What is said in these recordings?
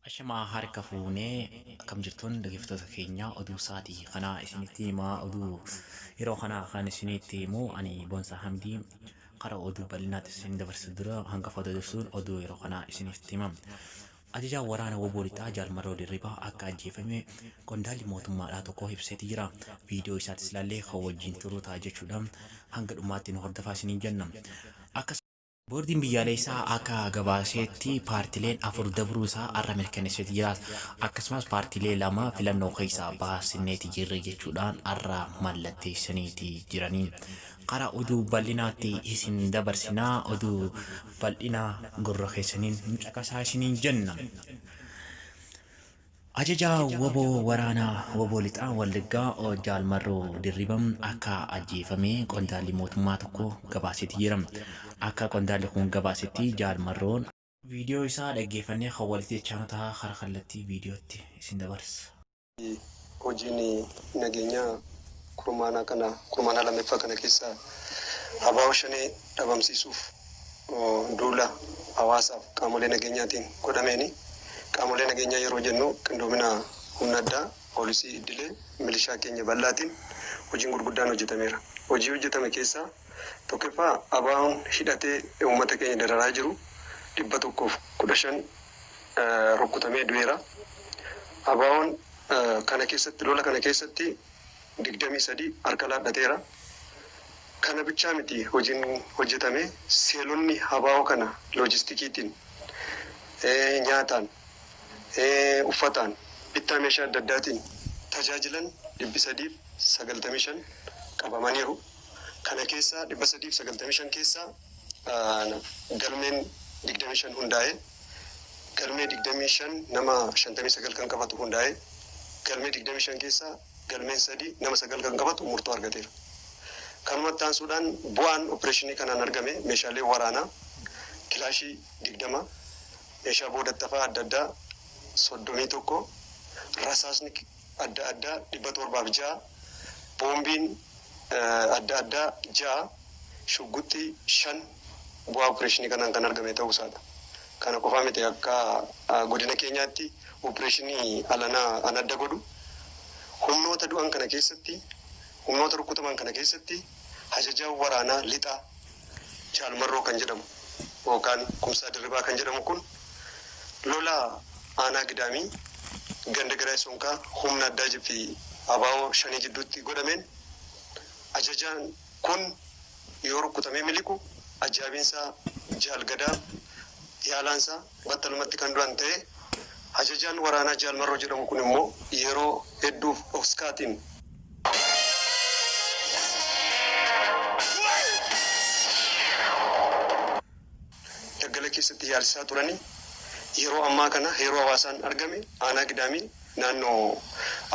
Ashamaa harka fuunee akkam jirtuun dhaggeeffattoota keenya, oduu sa'aatii kanaa isinitti himaa. Oduu yeroo kanaa kan isinitti himu ani Boonsaa Hamdii. Karaa oduu bal'inaatti isin dabarsu dura hangafoota dursuun oduu yeroo kanaa isinitti hima. Ajajaan waraana WBO Lixaa Jaal Marroo Dirribaa akka ajjeefame qondaalli mootummaadhaa tokko ibseeti jira. Viidiyoo isaatis ilaallee kan wajjin turru ta'a jechuudha. Hanga dhumaatti nu hordofaa isiniin jenna. Akka Boordiin Biyyaalessaa akka gabaaseetti paartileen 4 dabruu isaa har'a mirkaneesseeti jira. Akkasumas paartiilee 2 filannoo keessaa baasneeti jirra jechuudhaan har'a mallatteessaniiti jiranii. Karaa oduu bal'inaatti isin dabarsinaa, oduu bal'inaa gurra keessaniin nu caqasaa isiniin jenna. Ajajaa wbo waraana wbo Lixaa Wallaggaa Jaal Marroo Dirriba akka ajjeefame qondaalli mootummaa tokko gabaaseeti jira. Akka qondaalli kun gabaasetti Jaal Marroon. Viidiyoo isaa dhaggeeffannee kan walitti jechaanu taha, kara kallattii viidiyootti isin dabarsa. Hojiin nageenyaa kurmaana kana kurmaana lameffaa kana keessa ABO Shanee dhabamsiisuuf duula hawaasaaf qaamolee nageenyaatiin godhameeni. Qaamolee nageenyaa yeroo jennu qindoomina humna addaa, poolisii iddilee, milishaa keenya bal'aatiin hojiin gurguddaan hojjetameera. Hojii hojjetame keessaa tokkoffaa ABOn hidhatee uummata keenya dararaa jiru 115 rukkutamee du'eera. ABOn kana keessatti lola kana keessatti 23 harka laadhateera. Kana bichaa miti, hojiin hojjetame seelonni ABO kana loojistikiitiin, nyaataan, uffataan, bittaa meeshaa adda addaatiin tajaajilan 395 qabamaniiru. Kana keessaa 395 keessaa galmeen 25 hundaa'e, galmee 25 nama 59 kan qabatu hundaa'e, galmee 25 keessaa galmeen 3 nama 9 kan qabatu murtoo argateera. Kanumatti aansuudhaan bu'aan opereeshinii kanaan argame meeshaalee waraanaa kilaashii 20, meeshaa boodatti hafaa adda addaa 31, rasaasni adda addaa 706, boombiin adda addaa 6, shugguxxii 5 bu'aa opereeshinii kanaan kan argame ta'uu isaadha. Kana qofaa miti, akka godina keenyaatti opereeshinii alanaa an adda godhu humnoota du'an kana keessatti, humnoota rukkutaman kana keessatti ajajaan waraanaa lixaa Jaal Marroo kan jedhamu yookaan Kumsaa Dirribaa kan jedhamu kun lola aanaa Gidaamii ganda Giraay Sonkaa humna addaa fi ABO Shanee jidduutti godhameen ajajaan kun yoo rukkutamee miliqu ajjaabiinsaa Jaal Gadaa Yaalaansaa battalumatti kan du'an ta'ee, ajajaan waraanaa Jaal Marroo jedhamu kun immoo yeroo hedduuf dhoskaatiin daggala keessatti yaalsisaa turanii yeroo ammaa kana yeroo hawaasaan argame aanaa Gidaamii naannoo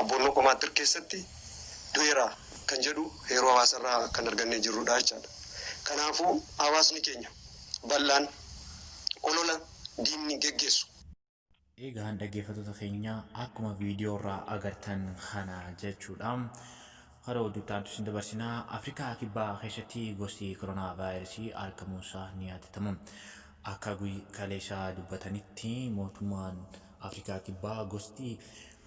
Abboonnoo Qomaattir keessatti du'eera kan jedhu yeroo hawaasarraa kan argannee jirrudha jechaadha. Kanaafuu hawaasni keenya bal'aan olola diinni geggeessu. Eegaan dhaggeeffattoota keenya, akkuma viidiyoo irraa agartan kana jechuudha. Karaa oduutti aantu isin dabarsinaa. Afrikaa Kibbaa keessatti gosti koronaa vaayirasii argamuunsaa ni yaadatama. Akka kaleessa dubbatanitti mootummaan Afrikaa Kibbaa gosti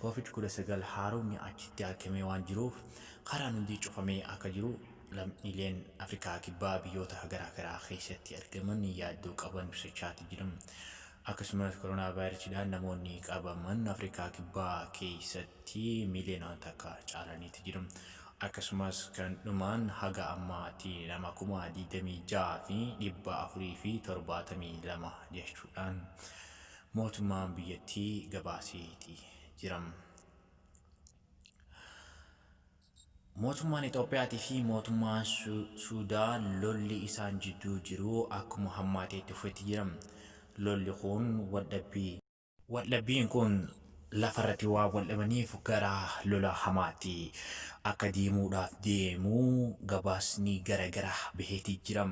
Covid-19 haaromni achitti argamee waan jiruuf karaan hundi cufamee akka jiru lammiileen Afrikaa Kibbaa biyyoota garaagaraa keessatti argaman yaaddoo qaban ibsachaati jiru. Akkasumas koronaa vaayirasiidhaan namoonni qabaman Afrikaa Kibbaa keessatti miiliyoona 1 caalaniiti jiru. Akkasumas kan dhumaan haga ammaatti nama 26,472 jechuudhaan mootummaan biyyattii gabaaseeti jira. Mootummaan Itoophiyaatii fi mootummaan Suudaan lolli isaan jidduu jiru akkuma hammaatee itti fufetti jira. Lolli kun waldhabbii. Waldhabbiin kun lafarratti waan waldhabaniif gara lola hamaatti akka deemuudhaaf deemu gabaasni gara garaa baheeti jira.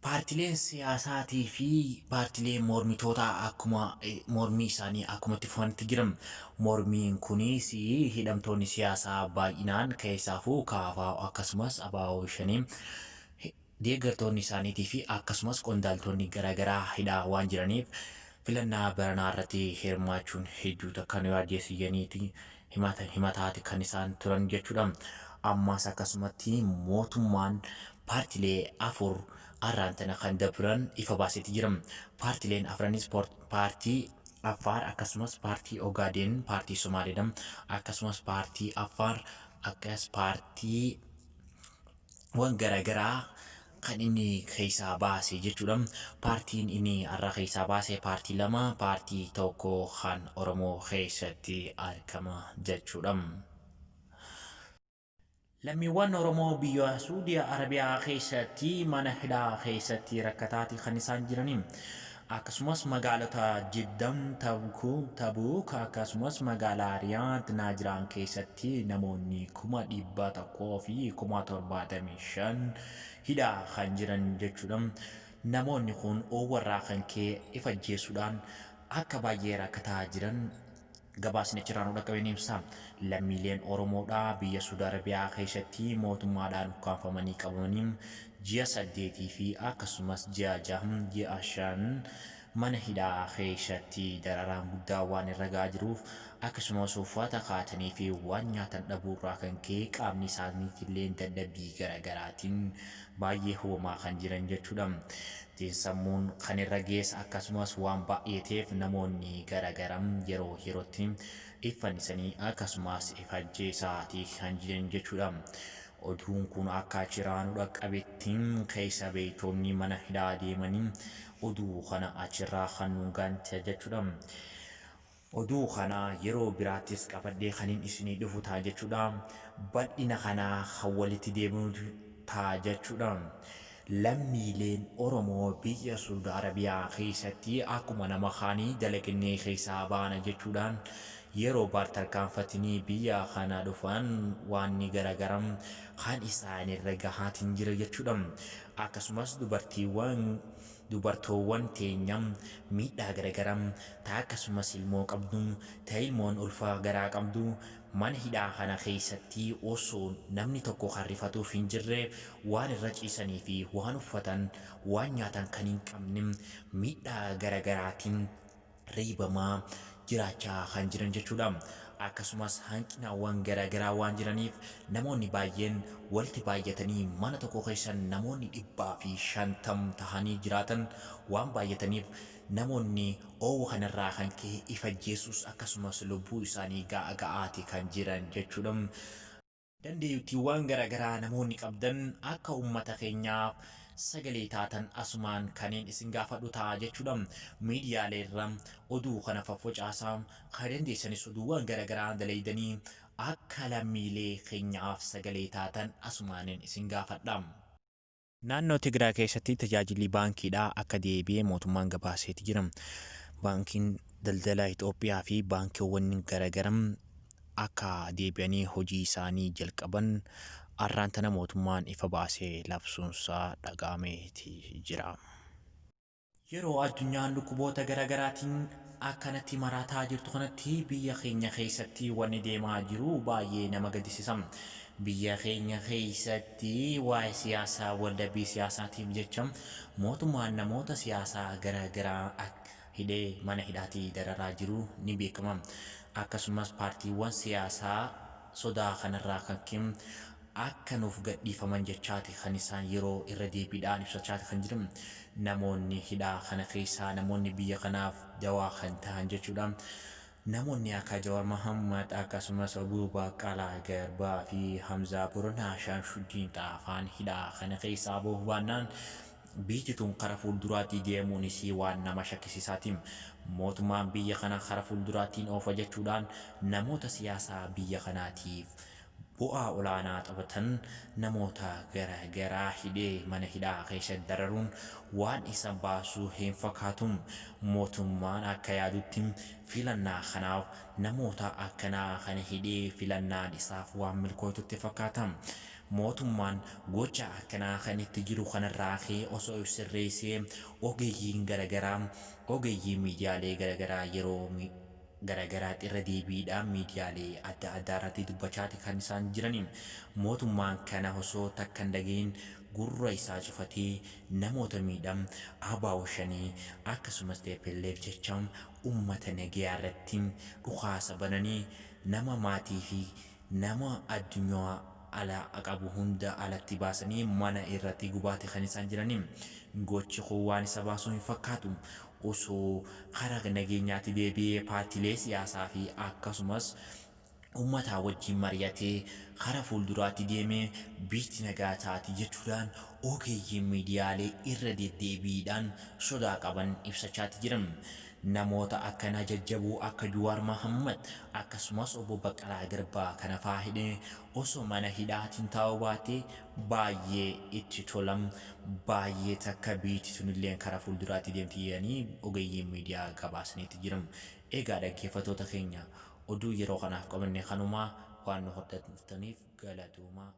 Paartileen siyaasaatii fi paartileen mormitootaa akkuma mormii isaanii akkuma itti fufanitti jiran. Mormiin kunis hidhamtoonni siyaasaa baay'inaan, keessaafuu KFO akkasumas ABO Shanee deeggartoonni isaaniitii fi akkasumas qondaaltonni garaagaraa hidhaa waan jiraniif. Filannaa baranaa irratti hirmaachuun hedduu takka nu yaaddeessiyaniiti himataati kan isaan turan jechuudha. Ammas akkasumatti mootummaan paartilee 4 arraan tana kan dabran ifa baaseeti jira. Paartileen afranis paartii Affaar, akkasumas paartii Ogaadeen, paartii Somaaliidha. Akkasumas paartii Affaar, akkas paartii wan garaagaraa kan inni keessaa baase jechuudha. Paartiin inni har'a keessaa baase paartii 2, paartii 1 kan Oromoo keessatti argama jechuudha. Lammiiwwan Oromoo biyya Suudii Arabiyaa keessatti mana hidhaa keessatti rakkataati kan isaan jiranii. Akkasumas magaalota Jiddam, Tabuuk, akkasumas magaalaa Riyaad Naajiraan keessatti namoonni 175,000 hidhaa kan jiran jechuudha. Namoonni kun oowwarraa kan ka'e if ajjeesuudhaan akka baay'ee rakkataa jiran gabaasni achirraa nu dhaqqabe ni ibsa. Lammiileen Oromoodhaa biyya Suudi Arabiyaa keessatti mootummaadhaan ukkaanfamanii qabamanii ji'a 8 fi akkasumas ji'a 6, ji'a 5 mana hidhaa keessatti dararaan guddaa waan irra ga'aa jiruuf, akkasumas uffata kaatanii fi waan nyaatan dhabuurraa kan ka'e qaamni isaaniitillee dadhabbii garaagaraatiin baay'ee hubamaa kan jiran jechuudha. Xiinsammuun kan irra geessa akkasumas waan baay'ateef namoonni garaagaraa yeroo yerootti if fannisanii akkasumas if ajjeesaatii kan jiran jechuudha. Oduun kun akka achirraa nu dhaqqabetti keessa beektonni mana hidhaa deemanii oduu kana achirraa kan nu gante jechuudha. Oduu kana yeroo biraattis qabadhee kanin isinii dhufu ta'a jechuudha. Bal'ina kanaa kan walitti deebinu ta'a jechuudha. Lammiileen Oromoo biyya Suudi Arabiyaa keessatti akkuma nama kaanii dalagannee keessaa baana jechuudhaan yeroo baar tarkaanfatanii biyya kana dhufan waan garaagaraa kan isaanirra gahaatiin jira jechuudha. Akkasumas dubartoowwan teenya miidhaa garaagaraa ta akkasumas ilmoo qabdu, ta ilmoon ulfa garaa qabdu mana hidhaa kana keessatti osoo namni tokko kan rifatuuf hin jirre, waan irra ciisanii fi waan uffatan, waan nyaatan kan hin qabne, miidhaa garaagaraatiin reebamaa jiraachaa kan jiran jechuudha. Akkasumas hanqinaawwan garaagaraa waan jiraniif namoonni baay'een walitti baay'atanii mana tokko keessa namoonni 150 tahanii jiraatan waan baay'ataniif, namoonni oowwa kanarraa kan ka'e if ajjeesus akkasumas lubbuu isaanii ga'a ga'aati kan jiran jechuudha. Dandeettiiwwan garaagaraa namoonni qabdan akka uummata keenyaaf sagalee taatan asumaan kanneen isin gaafadhu ta'a jechuudha. Miidiyaalee irra oduu kana faffacaasaa, kan dandeessanis oduuwwan garaagaraa dalaydanii akka lammiilee keenyaaf sagalee taatan asumaanin isin gaafadha. Naannoo Tigraay keessatti tajaajilli baankiidhaa akka deebi'e mootummaan gabaaseeti jira. Baankiin Daldala Itoophiyaa fi baankiiwwan garaagaraa akka deebi'anii hojii isaanii jalqaban arraan tana mootummaan ifa baasee labsuunsaa dhaga'ameeti jira. Yeroo addunyaan dhukkuboota garaagaraatiin akkanatti maraataa jirtu kanatti biyya keenya keessatti wanni deemaa jiru baay'ee nama gaddisiisa. Biyya keenya keessatti waa'ee siyaasaa, waldhabbii siyaasaatiif jecha mootummaan namoota siyaasaa garaagaraa hidhee mana hidhaatii dararaa jiru ni beekama. Akkasumas paartiiwwan siyaasaa sodaa kanarraa kan ka'e akka nuuf gadhiifaman jechaati kan isaan yeroo irra deebiidhaan ibsachaati kan jiran. Namoonni hidhaa kana keessaa namoonni biyya kanaaf dawaa kan ta'an jechuudha. Namoonni akka Jawar Mohammad, akkasumas Obbo Baqqalaa Garbaa fi Hamzaa Boronaa, Shamshuddin Xaafaan hidhaa kana keessaa bahuu baannaan biyyi tun kara fuulduraatti deemuun isii waan nama shakkisiisaati. Mootummaan biyya kana kara fuulduraattiin oofa jechuudhaan namoota siyaasaa biyya kanaatiif bu'aa olaanaa taphatan namoota garaagaraa hidhee mana hidhaa keessa dararuun waan isa baasuu hin fakkaatu. Mootummaan akka yaadutti filannaa kanaaf namoota akkanaa kana hidhee filannaan isaaf waan milkootutti fakkaata. Mootummaan gocha akkanaa kan itti jiru kanarraa ka'ee osoo sirreessee, ogeeyyiin garaagaraa, ogeeyyii miidiyaalee garaagaraa yeroo garaagaraatti irra deebiidhaan miidiyaalee adda addaa irratti dubbachaati kan isaan jirani. Mootummaan kana osoo takka hin dhagahin gurra isaa cufatee namoota miidham ABO Shanee akkasumas TPLF jecha uummata nagayaa irratti dhukaasa bananii nama maatii fi nama addunyaa ala qabu hunda alatti baasanii mana irratti gubaate kan isaan jiranii. Gochi kun waan isa baasuu hin fakkaatu. Osoo karaa nageenyaatti deebi'ee paartiilee siyaasaa fi akkasumas uummataa wajjin mari'atee karaa fuulduraatti deemee biyyi nagaa taati jechuudhaan ogeeyyiin miidiyaalee irra deddeebiidhaan sodaa qaban ibsachaati jiran. Namoota akkanaa jajjaboo akka Jawaar Mohammad akkasumas obbo Baqqalaa Garbaa kana fa'aa hidhee osoo mana hidhaatiin taa'uu baatee baay'ee itti tolam, baay'ee takka biyyi tunillee karaa fuulduraatti deemti jedhanii ogeeyyiin miidiyaa gabaasaniitti jiran. Egaa dhaggeeffattoota keenya, oduu yeroo kanaaf qabanne kanumaa. Waan nu hordoftaniif galatoomaa.